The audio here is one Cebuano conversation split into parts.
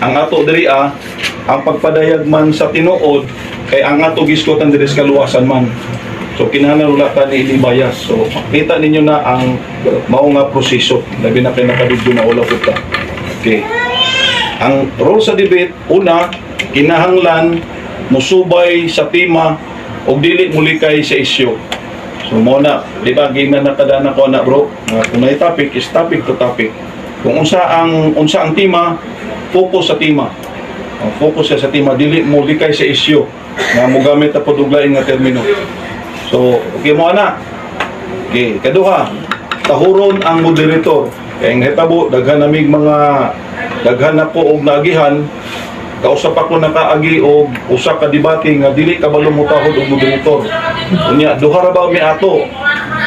Ang ato diri ang pagpadayag man sa tinuod kay ang ato gisgutan diri sa kaluwasan man. So kinahanglan wala ta ni bias. So makita ninyo na ang mao nga proseso, labi na kay naka-video na wala pud ta. Okay. Ang role sa debate, una, kinahanglan musubay sa tema og dili mulikay sa isyu. So mao na, di ba gina nakadana ko na, bro, nga kung naay topic is topic to topic. Kung unsa ang tema, focus sa tema. Oh, focus siya sa tema, dili mo likay sa isyu nga mogamit ta pod og lain nga termino. So, okay mo ana. Okay, kaduha, tahuron ang moderator. Kay ang hitabo, daghan namig mga daghan na ko og naagihan, kausap ako nakaagi og usa ka debate nga dili kabalo motahod og moderator. Unya duha ra ba mi ato?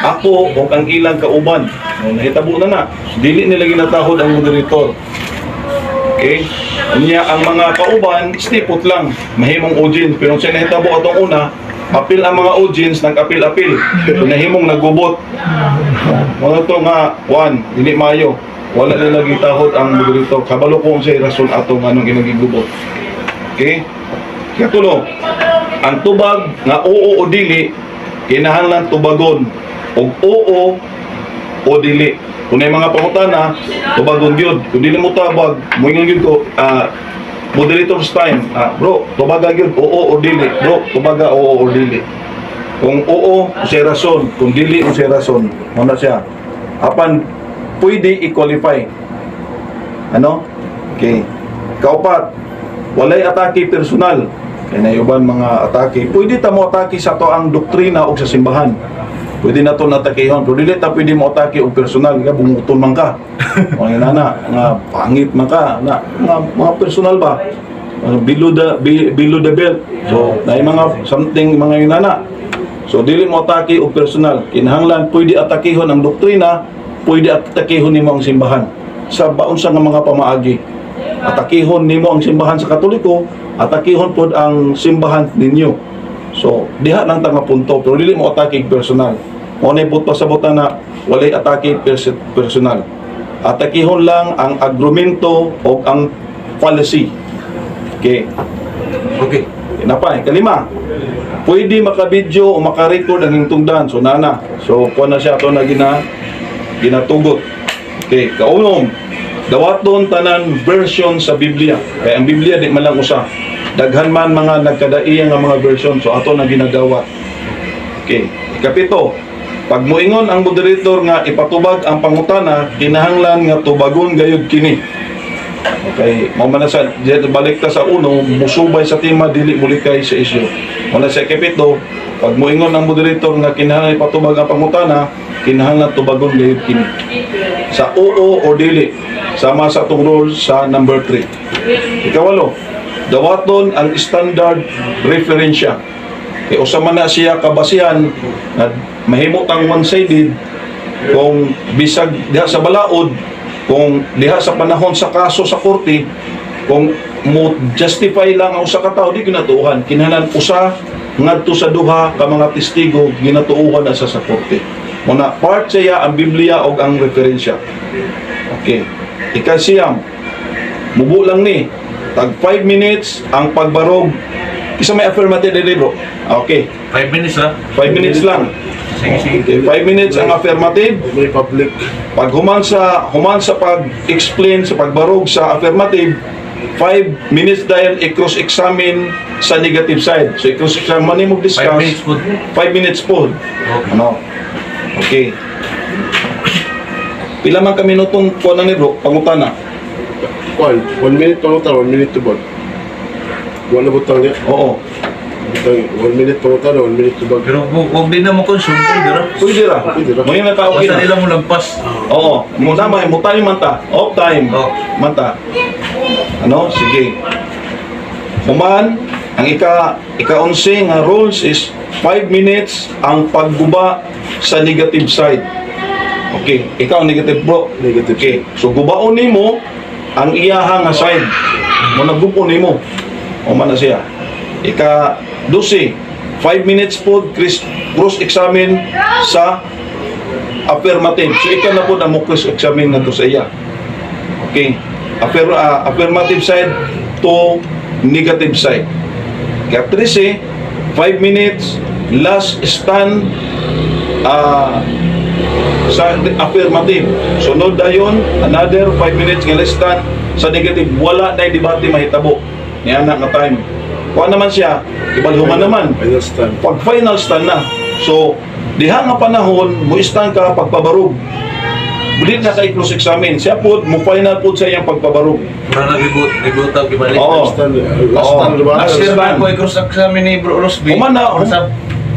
Ako ug ang ilang kauban. No, nahitabo na na. Dili nila ginatahod ang moderator. Okay? Unya ang mga kauban, stipot lang. Mahimong audience. Pero sa nahitabo atong una, apil ang mga audience, nag-apil-apil. So, nahimong nagubot. Mga to nga, one, dili maayo. Wala nila gitahod ang moderator. Kabalo ko kung sa rason ato nga anong ginagigubot. Okay? Katulo, ang tubag nga oo o dili, kinahanglan tubagon og oo o dili. Kung may mga pangutana, tubagon gyud. Kung dili mo tabag, moingon gyud ko, moderator's time, bro, tubaga gyud, oo o dili. Bro, tubaga oo o dili. Kung oo, unsay rason. Kung dili, unsay rason. Mao na siya. Apan, pwede i-qualify. Ano? Okay. Kaupat, walay atake personal. Kay nayuban mga atake. Pwede ta mo atake sa to ang doktrina o sa simbahan. Pwede na to natakehon. Pero dili ta pwede mo atake og personal. Nga bunguton man ka. O nga na, nga pangit man ka. Na, mga personal ba? Below the belt. So, na mga something mga inana. So, dili mo atake og personal. Kinahanglan pwede atakehon ang doktrina, pwede atakehon nimo ang simbahan. Sa baunsa nga mga pamaagi. Atakehon nimo ang simbahan sa Katoliko, atakehon pod ang simbahan ninyo. So, diha lang ta nga punto, pero dili mo atake personal. Mao na but pasabutan na walay atake personal. Atakehon lang ang argumento o ang fallacy. Okay. Okay. Napa, kalima. Pwede maka-video o maka-record ang hingtungdan. So nana. So kuha na siya ato na ginatugot. Okay, kaunom. Dawaton tanan version sa Biblia. Kaya ang Biblia di man lang usa. Daghan man mga nagkadaiya nga mga version. So ato na ginadawat. Okay, ikapito. Pag muingon ang moderator nga ipatubag ang pangutana, kinahanglan nga tubagon gayud kini. Okay, mao man na sa balik ta sa uno, musubay sa tema, dili mulikay sa isyu. Mao na sa ikapito, pag muingon ang moderator nga kinahanglan ipatubag ang pangutana, kinahanglan tubagon gayud kini. Sa oo o dili, sama sa atong rule sa number 3. Ikawalo, dawaton ang standard referensya. Kay usa man na siya kabasihan na mahimo tang one-sided kung bisag diha sa balaod, kung diha sa panahon sa kaso sa korte, kung mo justify lang ang usa ka tawo, di ginatuohan. Kinahanglan usa ngadto sa duha ka mga testigo, ginatuohan na sa korte. Mao na part siya ang Biblia og ang referensya. Okay, ikasiyam, mubo lang ni tag 5 minutes ang pagbarog isa may affirmative dili, bro. Okay. 5 minutes lang. 5 minutes lang. Sige, sige. Okay, 5 minutes ang affirmative. May public. Pag human sa pag-explain sa pagbarog sa affirmative, 5 minutes dahil i-cross-examine sa negative side. So i-cross-examine mo 5 discuss. Minutes po. 5 minutes po. Okay. Ano? Okay. Pila man ka minutong kuha na ni bro, pangutana? 1 minute pangutana, 1 minute tubag. Wala butang niya. Oo. Butang, 1 minute pangutana, 1 minute tubag. Pero kung di na mo consume, pwede ra. Pwede ra. Pwede ra. Ngayon na ka okay Basta na. nila mo lampas. Oo. Mo tama, mo time man ta. Off time. Oh. Man ta. Ano? Sige. Human, ang ika-11 nga rules is 5 minutes ang pagguba sa negative side. Okay, ikaw negative, bro. Negative. Okay. So gubaon nimo ang iyaha nga side. Mo naggupo nimo. O man na siya. Ika 12, 5 minutes po cross examine sa affirmative. So ikaw na po na mo cross examine ngadto sa iya. Okay. Affirmative side to negative side. Kaya 13, 5 minutes, last stand sa affirmative. Sunod dayon, another 5 minutes nga last stand sa negative. Wala na debate mahitabo. Niya na nga time. Kuha naman siya, ibalhuman naman Final stand. Pag final stand na. So, diha nga panahon, mo stand ka pagpabarog. Dili na kay cross examine. Siya pod mo final pod sa iyang pagpabarog. Mura na reboot gibalik. Oo. Stand, last Oo. stand, diba? Last Sir, stand. ko i-cross examine ni Bro Rosby. Human na, Ako nasab.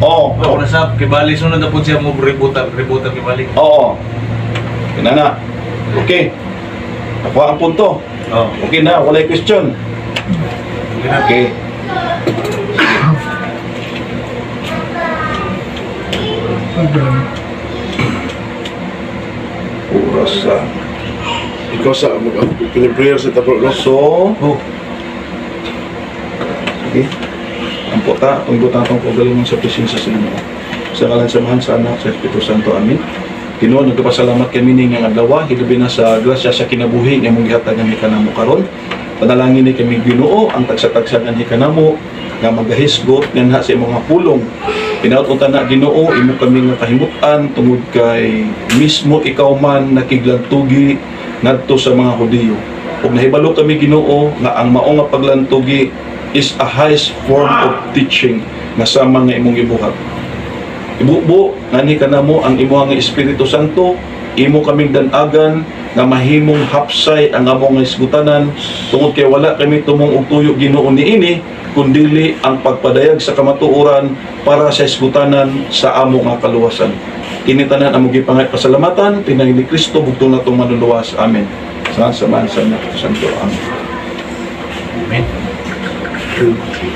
Oo. Ako nasab. Kibali sunod na po siya mo reboot kibali. Oo. Kinana. Okay. Nakuha ang punto. Oh. Okay na, walay question. Okay. Oras sa Ikaw sa, piniprayer sa tabro, no? So, Oh. Sige. Ang puta, ang buta itong kagalingon sa presensya sa Ginoo. Sa ngalan sa Amahan, sa Anak, sa Espiritu Santo. Amen. Ginoo, nagpasalamat kami ning nga adlaw, hilabi na sa grasya sa kinabuhi nga imong gihatag nga kanamo karon. Panalangin ni kami, Ginoo, ang tagsa-tagsa nga kanamo nga magahisgot nganha sa imong mga pulong. Pinaot unta na, Ginoo, imo kami nga kahimutan tungod kay mismo ikaw man nakiglantugi ngadto sa mga Hudiyo. Ug nahibalo kami, Ginoo, nga ang mao nga paglantugi is a highest form of teaching nga sama nga imong gibuhat. Ibubo nani kanamo ang imo nga Espiritu Santo, imo kaming danagan nga mahimong hapsay ang among nga isgutanan tungod kay wala kami tumong og tuyo, Ginoo, niini kundili ang pagpadayag sa kamatuoran para sa isgutanan sa amo nga kaluwasan. Kini tanan among gipangay pasalamatan pinagi ni Kristo bugtong natong manluluwas. Amen. Sa Amahan, sa Anak, sa Santo. Amen. Amen. Okay.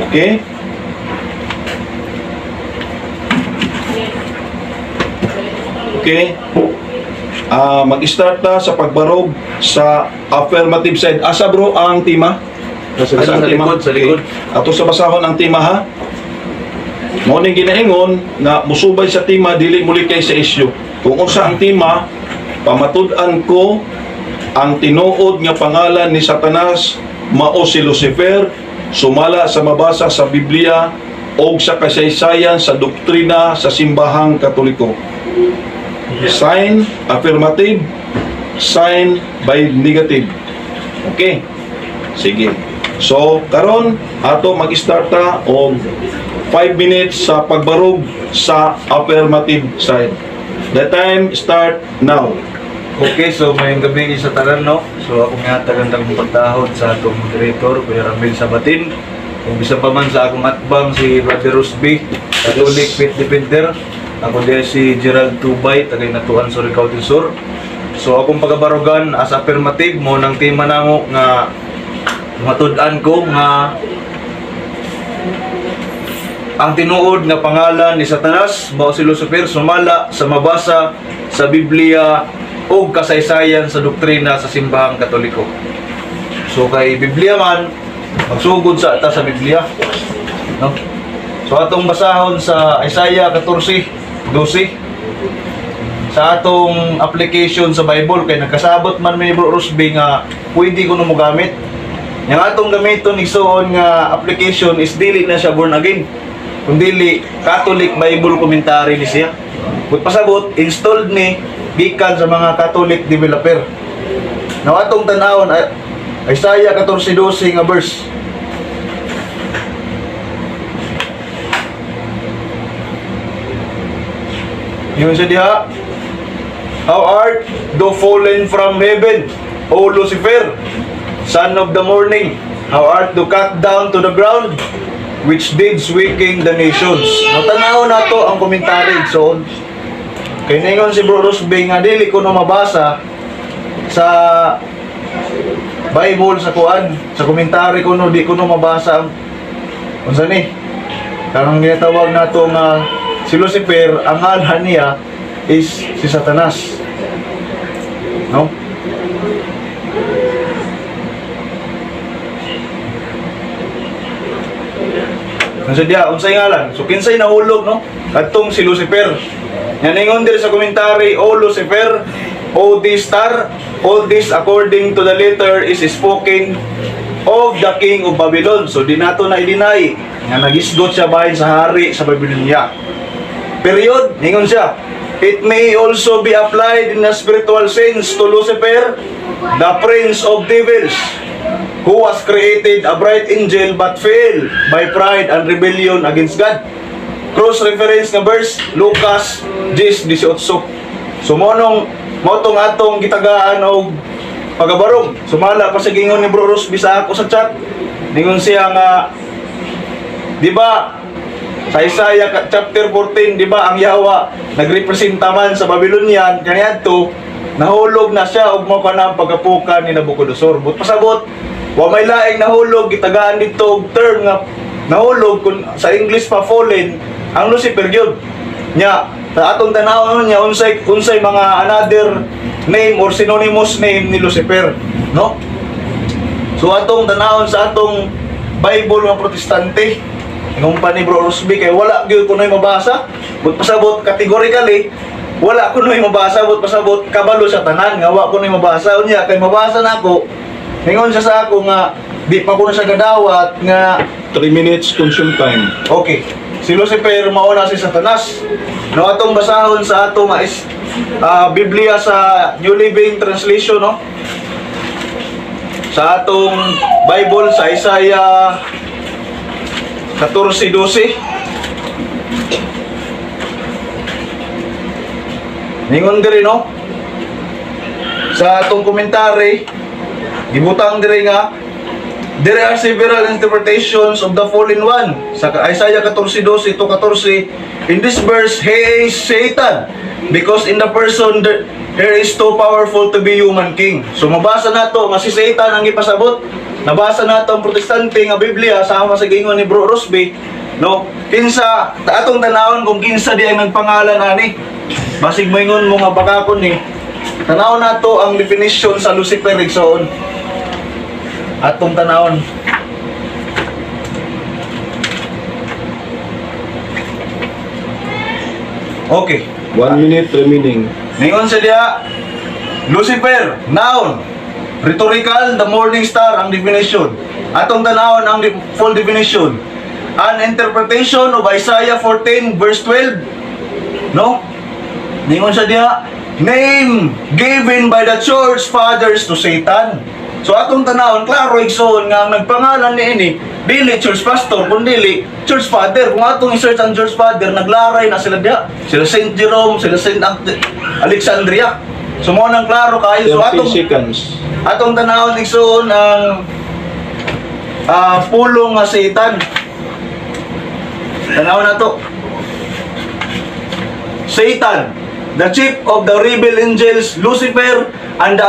Okay? Okay? Mag-start na sa pagbarog sa affirmative side. Asa, bro, ang tema? Nasa Asa ang Sa tema? likod, sa likod. Okay. Ato sa basahon ang tema, ha. Mao ning ginaingon nga musubay sa tema, dili muli kay sa issue. Kung unsa ang tema, pamatud-an ko ang tinuod nga pangalan ni Satanas mao si Lucifer sumala sa mabasa sa Biblia o sa kasaysayan sa doktrina sa simbahang Katoliko. Sign affirmative, sign by negative. Okay. Sige. So, karon ato mag-start ta og 5 minutes sa pagbarog sa affirmative side. The time start now. Okay, so mayong gabi sa tanan, no. So ako nga tagandang pagtahod sa atong moderator, Kuya Ramil Sabatin. Kung bisa pa man sa akong atbang si Brother Rusby, Catholic Faith Defender. Ako diya si Gerald Tubay, tagay natuan Surigao del Sur. So akong pagabarugan as affirmative mo ng tema namo nga matud-an ko nga ang tinuod nga pangalan ni Satanas mao si Lucifer sumala sa mabasa sa Biblia ug kasaysayan sa doktrina sa simbahang Katoliko. So kay Biblia man, magsugod sa ta sa Biblia. No? So atong basahon sa Isaiah 14:12 sa atong application sa Bible kay nagkasabot man mi ni Bro Rusby nga pwede ko no mo gamit. Yang atong gamiton igsuon nga application is dili na siya born again. Kundili Catholic Bible commentary ni siya. Kung pasabot, installed ni gikan sa mga Catholic developer. Now atong tan-awon ay Isaiah 14:12 nga verse. Yun siya diha. "How art thou fallen from heaven, O Lucifer, son of the morning? How art thou cut down to the ground, which didst weaken the nations?" Natanaw na to ang komentary. So, kay ningon si Bro Rosby nga dili ko no mabasa sa Bible sa kuan, sa komentary ko no, di ko no mabasa ang unsa ni. Karong ginatawag nato nga si Lucifer, ang ngalan niya is si Satanas. No? Nasa diya, unsay ngalan? So kinsay nahulog, no? Kadtong si Lucifer. Nya ningon diri sa commentary, "O Lucifer, O this star, all this according to the letter is spoken of the king of Babylon." So di nato na i-deny nga nagisgot siya bahin sa hari sa Babylonia. Period, ningon siya. "It may also be applied in a spiritual sense to Lucifer, the prince of devils, who was created a bright angel but fell by pride and rebellion against God." Cross-reference nga verse, Lucas 10:18. So mo nung mo tong atong gitagaan og pagabarog. Sumala pa sa gingon ni Bro Rosby sa ako sa chat. Ningon siya nga, di ba, sa Isaiah chapter 14, di ba, ang yawa nagrepresenta man sa Babylonian kaniadto nahulog na siya ug mao pa na ang pagkapukan ni Nabucodonosor. But pasabot, wa may laing nahulog gitagaan dito og term nga nahulog, kun sa English pa fallen, ang Lucifer gyud. Nya sa atong tan-awon niya unsay unsay mga another name or synonymous name ni Lucifer, no? So atong tanawon sa atong Bible nga Protestante. Ingon pa ni Bro Rosby kay wala gyud kunoy mabasa. But pasabot, categorically wala kunoy mabasa, but pasabot kabalo sa tanan nga wa kunoy mabasa. Unya kay mabasa nako, ingon siya sa ako nga di pa kuno siya gadawat nga 3 minutes consume time. Okay. Si Lucifer mao na si Satanas. No, atong basahon sa atong is Biblia sa New Living Translation, no. Sa atong Bible sa Isaiah 14:12. Ningon diri, no. Sa atong commentary gibutang diri nga there are several interpretations of the fallen one. Sa Isaiah 14:12 to 14, in this verse, he is Satan because in the person there, there is too powerful to be human king. So mabasa nato nga si Satan ang ipasabot. Nabasa nato ang Protestante nga Biblia sama sa giingon ni Bro Rosby, no? Kinsa atong tanawon kung kinsa di ang nagpangalan ani. Basig moingon mo nga baka kon ni. Tanawon nato ang definition sa Lucifer, igsoon. Atong tanawon. Okay. 1 minute remaining. Ningon sa diya, Lucifer, noun, rhetorical, the morning star ang definition. Atong tanawon ang full definition. An interpretation of Isaiah 14 verse 12. No? Ningon sa diya, name given by the church fathers to Satan. So atong tanawon, klaro igsoon nga ang nagpangalan ni ini dili church pastor kundi church father. Kung atong i-search ang church father, naglaray na sila diya. Sila Saint Jerome, sila Saint Alexandria. So mo nang klaro kayo. So 30 atong seconds. atong tanawon igsoon ang pulong nga Satan. Tanawon na to. Satan, the chief of the rebel angels, Lucifer, and the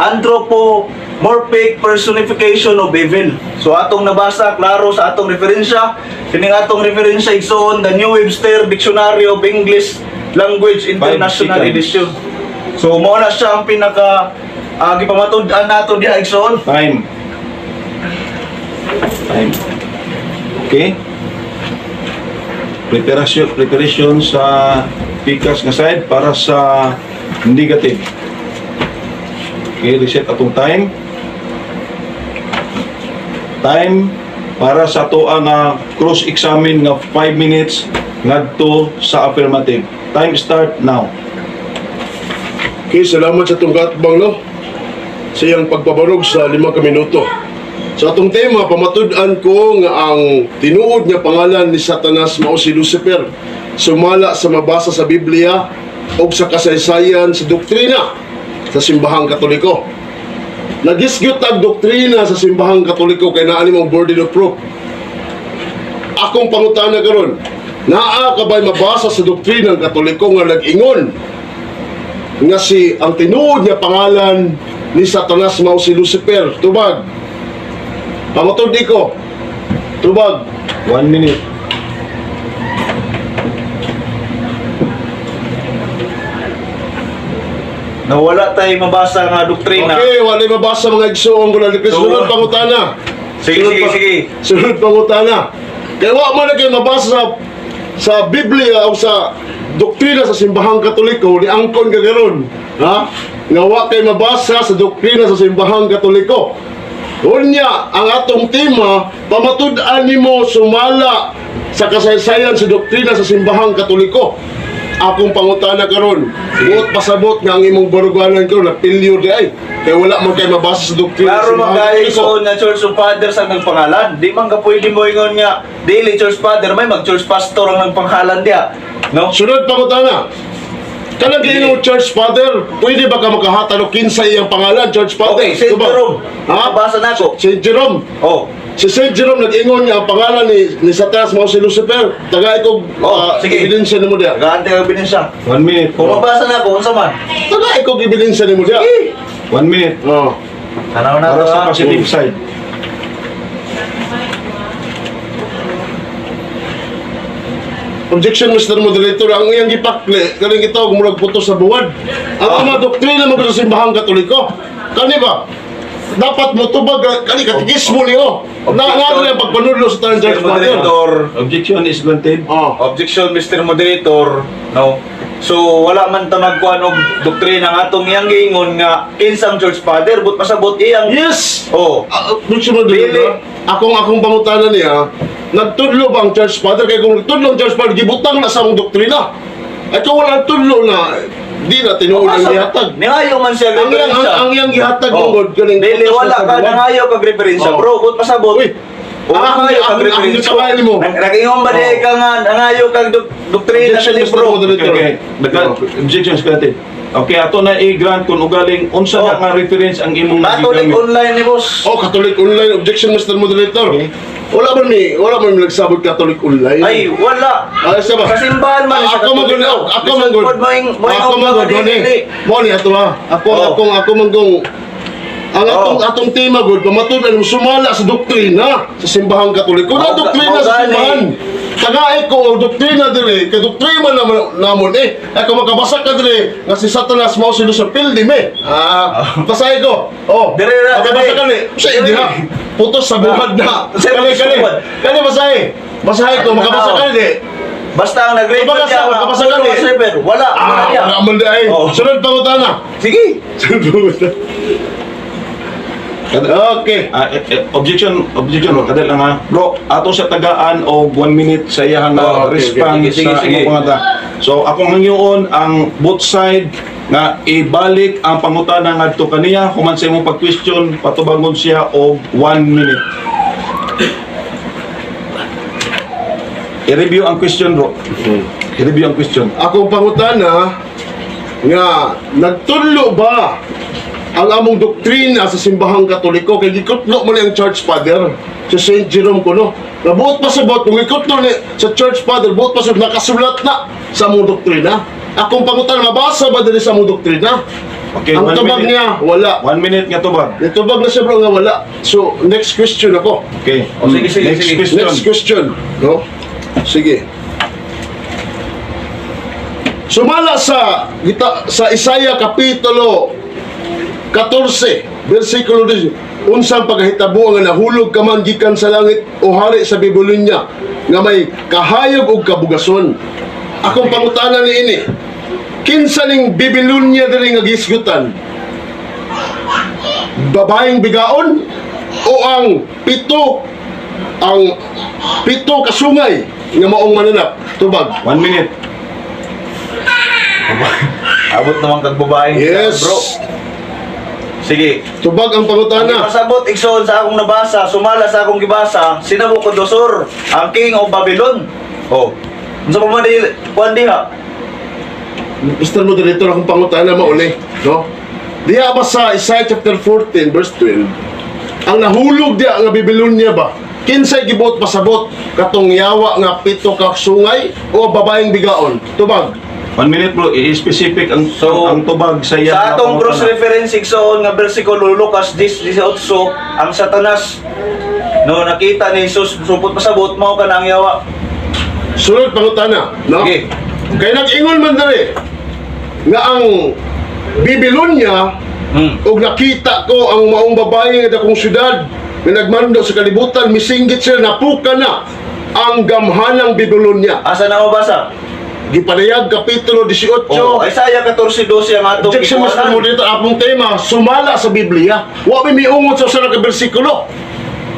anthropomorphic personification of evil. So atong nabasa, klaro sa atong referensya, kining atong referensya igsoon, the New Webster Dictionary of English Language International Seconds. Edition. So mao na siya ang pinaka gipamatud-an nato diha, igsoon. Time. Time. Okay? Preparation sa pikas nga side para sa negative. Okay, reset atong time. Time para sa atoa nga cross-examine nga 5 minutes ngadto sa affirmative. Time start now. Okay, salamat sa itong katbang, no? Sa iyang pagpabarog sa 5 ka minuto. Sa atong tema, pamatud-an ko nga ang tinuod nga pangalan ni Satanas mao si Lucifer, sumala sa mabasa sa Biblia o sa kasaysayan sa doktrina sa simbahang Katoliko. Nagisgyot ang doktrina sa simbahang Katoliko kay naa ni mong burden of proof. Akong pangutana karon, naa ka ba'y mabasa sa doktrina ng Katoliko nga nag-ingon nga si ang tinuod nga pangalan ni Satanas mao si Lucifer? Tubag. Pamatud ko. Tubag. 1 minute. Na wala tayo mabasa nga doktrina. Okay, wala mabasa, mga igsoon ko na. So, Sunod pangutana. Sige, Sunod sige, sige. Sunod pangutana. Kaya wa man na kay mabasa sa Biblia o sa doktrina sa simbahang Katoliko ni angkon ka karon. Ha? Nga wa kay mabasa sa doktrina sa simbahang Katoliko. Unya, ang atong tema, pamatud-an nimo sumala sa kasaysayan sa doktrina sa simbahang Katoliko. Akong pangutana karon, buot pasabot nga ang imong baruganan karon na failure di ay. Kay wala man kay mabasa sa doktrina sa Klaro man simbahang kayo Katoliko. so nga Church of Fathers ang nagpangalan. Di man ka pwede mo ingon nga dili Church Father, may mag Church Pastor ang nagpangalan diha. No? Sunod pangutana. Kanang giingon Church Father, pwede ba ka makahatag og kinsa iyang pangalan, Church Father? Okay, Saint Diba? Jerome. Ha? Basa nako. Saint Jerome. Oh. Si Saint Jerome nag-ingon nga ang pangalan ni Satanas mao si Lucifer. Tagay ko Oh, sige. ebidensya nimo diha. Nagaante ang ebidensya. 1 minute. Kung mabasa nako unsa man? Tagay ko ebidensya nimo diha. Sige. 1 minute. Oh. Tanaw na Para to, sa ha? positive side. Objection, Mr. Moderator, ang iyang gipakli kaning gitawag murag puto sa buwad. Ang mga doktrina mo sa simbahang Katoliko. Kani ba? Dapat mo tubag kani katikismo niyo. Na Objection. na ang pagpanudlo sa tanan Mr. Church Father. Moderator. Objection is granted. Oh. Objection, Mr. Moderator. No. So wala man ta magkuan og doktrina nga atong iyang giingon nga kinsang Church Father but pasabot iyang. Yes. Oh. Ah, Mr. Moderator, Dili. akong pangutana niya, nagtudlo ba ang Church Father? Kaya kung nagtudlo ang Church Father, gibutang na sa among doktrina. Ay kung wala nagtudlo na, di na tinuod ang gihatag. Ningayo man siya Ang iyang, ang iyang gihatag Oh. oh. God, galing Dili putos wala na sa ka buwan. nangayo kag referensya, Oh. bro. But pasabot. Uy, Wala nangayo kag ang referensya. gitawag nimo. Nagingon ba di Oh. ka nga nangayo kag doktrina sa Objection, Mr. libro? Moderator. Okay. Objection is granted. Okay, ato na i-grant kung ugaling unsa Oh. na nga reference ang imong Catholic nagigamit. online ni boss. Oh, Catholic Online. Objection, Mr. Moderator. Okay. Wala man mi nagsabot Catholic Online. Ay, wala. Ay, sa ba? Sa simbahan man Ah, sa ako man gud, Katoliko. oh, ako man gud. Lisod Ako man gud, dili. ni. Mo ni ato ha. Ako Oh. ako man gong ang atong Oh. atong tema gud pamatud-an mo sumala sa doktrina sa simbahang Katoliko. Na Mao doktrina mao sa gani. simbahan. Tagay ko og doktrina diri, kay doktrina naman namon eh. Ako makabasa ka diri nga si Satanas mao si Lucifer pildi me. Ah, basahin ko. Oh. Diri ra, Makabasa diri. ka ni. Sa hindi ha. Putos sa buhad na. Sa Kani kani. buhad. Kani basahin. Basahin ko makabasa ka ni. Basta ang nag-refer Kapag siya, asawa, kapag asawa, wala refer. Wala, wala Ah, niya. wala man di ay. Oh. Sunod pangutana. Sige. Sunod pangutana. Okay. Ah, objection, objection, kadal lang ha. Bro, ato sa tagaan og 1 minute sa iyang Oh, okay, response okay. Sige, sa sige, imong pangata. So akong hangyoon ang both side nga ibalik ang pangutana ngadto kaniya human sa imong pag-question patubangon siya og 1 minute. I-review ang question, bro. I-review ang question. Akong pangutana nga nagtudlo ba ang among doktrina sa simbahang Katoliko kay gikutlo mo ni ang Church Father sa Saint Jerome kuno. Nabuot pa sa buot kung gikutlo ni sa Church Father buot pa sa nakasulat na sa among doktrina. Akong pangutana mabasa ba diri sa among doktrina? Okay, ang one tubag minute. niya wala. 1 minute nga tubag. Nitubag na siya bro nga wala. So next question ako. Okay. Oh, sige, sige, Next sige. question. Next question, no? Sige. Sumala sa gita, sa Isaiah kapitulo 14, bersikulo 10, unsang pagkahitabo nga nahulog ka man gikan sa langit o hari sa Babylonia nga may kahayog og kabugason. Akong pangutana niini. Kinsa ning Babylonia diri nga gisgutan? Babaeng bigaon o ang pito kasungay nga maong mananap? Tubag. 1 minute. Abot naman kag babaeng Yes. bro. Sige. Tubag ang pangutana. Pasabot igsoon sa akong nabasa, sumala sa akong gibasa, si Nabucodonosor, ang king of Babylon. Oh. Unsa pa man di kuan diha? Mr. Moderator, akong pangutana mauli, no? Diha ba sa Isaiah chapter 14 verse 12, ang nahulog diha nga Babylonia ba? Kinsay gibuot pasabot katong yawa nga pito ka sungay o babaeng bigaon? Tubag. 1 minute, bro. I-specific ang So, ang tubag sa iyang Sa atong pangutana. cross reference igsoon nga bersikulo Lucas 10:18 ang Satanas no nakita ni Jesus supot pasabot mao ka na ang yawa. Sunod pangutana, no? Sige. Kay nag-ingon man diri nga ang Babylonia og nakita ko ang maong babae nga dakong syudad nga nagmando sa kalibutan, misinggit sila, napuka na. ang gamhanang Babylonia. Asa na mabasa? Gipadayag kapitulo 18. Oh, Isaiah 14:12 ang atong Objection, Master gikuhanan. Moderator, apong tema, sumala sa Biblia. Wa may miungot sa usa ka bersikulo.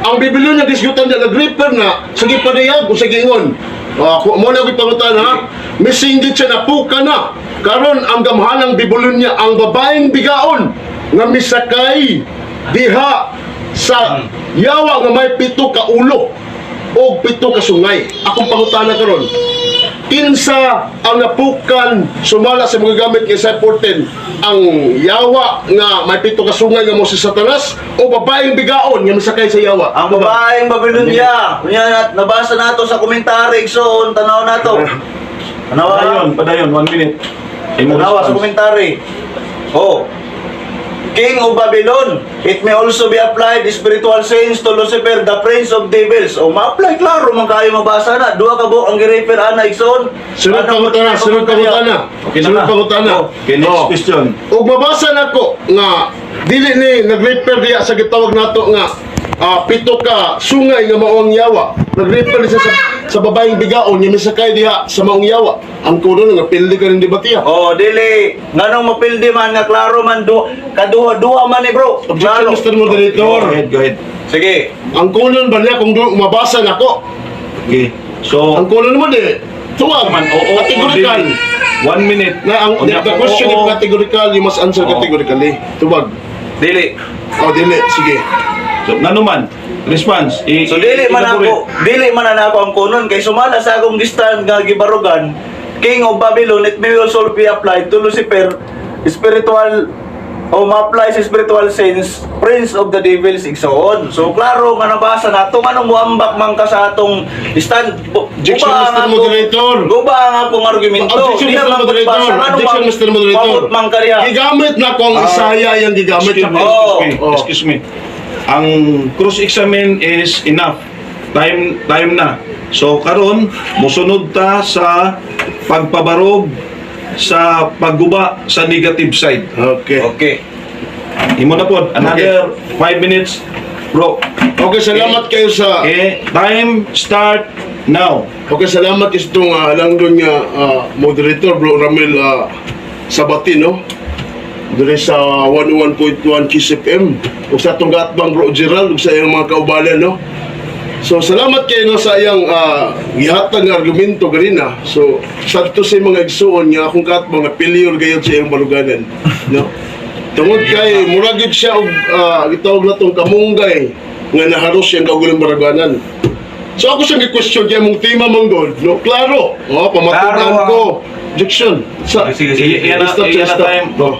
Ang Biblia nga gisgutan niya nag-refer na sa gipadayag o sa giingon. Mo na ako'y pangutan ha. Misinggit siya napuka na. Karon ang gamhanang Babylonia, ang babaeng bigaon nga misakay diha sa yawa nga may 7 ka ulo o 7 ka sungay. Akong pangutana karon, kinsa ang napukan sumala sa mga gamit ng Isaiah 14, ang yawa nga may 7 ka sungay nga mo si Satanas o babaeng bigaon nga misakay sa yawa? Ang babaeng Babylonia. Unya nabasa nato sa komentary igsoon, tanaw nato. Tanawa. Padayon, padayon, 1 minute. Imo Tanawa sa response. komentary. Oh. King of Babylon, it may also be applied spiritual sense to Lucifer, the prince of devils. O ma-apply klaro man kayo mabasa na. Duha ka buok ang gi-refer ana igsoon. Sunod Ano, pangutana, sunod pangutana. Okay na Sunod na. pangutana. Okay, next Oh. question. Ug mabasa nako nga dili ni nag-refer diya sa gitawag nato nga 7 ka sungay nga mao ang yawa. Nag-refer siya sa babaeng bigaon nga misakay diha sa maong yawa. Ang kuno nga pildi ka rin di ba tiya? Oh, dili nganong mapildi man nga klaro man du kaduha duha man ni bro. Objection, Klaro. Mr. Go Moderator. ahead, go ahead. Sige. Ang kunon ba niya kung mabasa nako? Okay. So, Ang kunon mo di tuwag man, oo, oo, categorical. dili. 1 minute. Na ang Unya, the kung question oo, is categorical, you must answer Oo. categorically. Tubag. Dili. Oh, dili, sige. So, ngano man? Response. So dili man elaborate. ako, dili man na ako ang kunon kay sumala sa akong gistan nga gibarugan, King of Babylon, it may also be applied to Lucifer, spiritual o ma-apply sa spiritual sense, prince of the devils igsoon. So klaro nga nabasa nato nganong muambak man ka sa atong stand. Objection, Guba ang Mr. Moderator. Guba ang akong argumento. Objection, Di Mr. naman Moderator. magbasa. Nganong Objection, Mr. Moderator. maabot man ka diha? Gigamit na ko ang Isaya yung gigamit. Excuse me, Oo. excuse me, Oh. excuse me. Ang cross-examine is enough. Time time na. So karon mosunod ta sa pagpabarog sa pagguba sa negative side. Okay. Okay. Imo na pod another 5 minutes, bro. Okay, salamat kayo sa Okay, time start now. Okay, salamat kayo sa itong langdon nga moderator bro Ramil Sabatino diri sa 101.1 Kiss FM ug sa atong gatbang bro Gerald ug sa iyang mga kaubalan, no. So salamat kayo no sa iyang gihatag nga argumento ganina. So sadto sa mga igsuon nga akong katbang napilyor gayud sa iyang baluganan, no. Tungod kay murag gyud siya og gitawag natong kamunggay nga naharos siyang kaugalingong baruganan. So ako siyang gi-question kay mong tema man god, no? Klaro. Oh, pamatunan Klaro, ah. ko. Objection. Sa Sige, sige. Iyan na, Stop, iyan na stop. time, bro.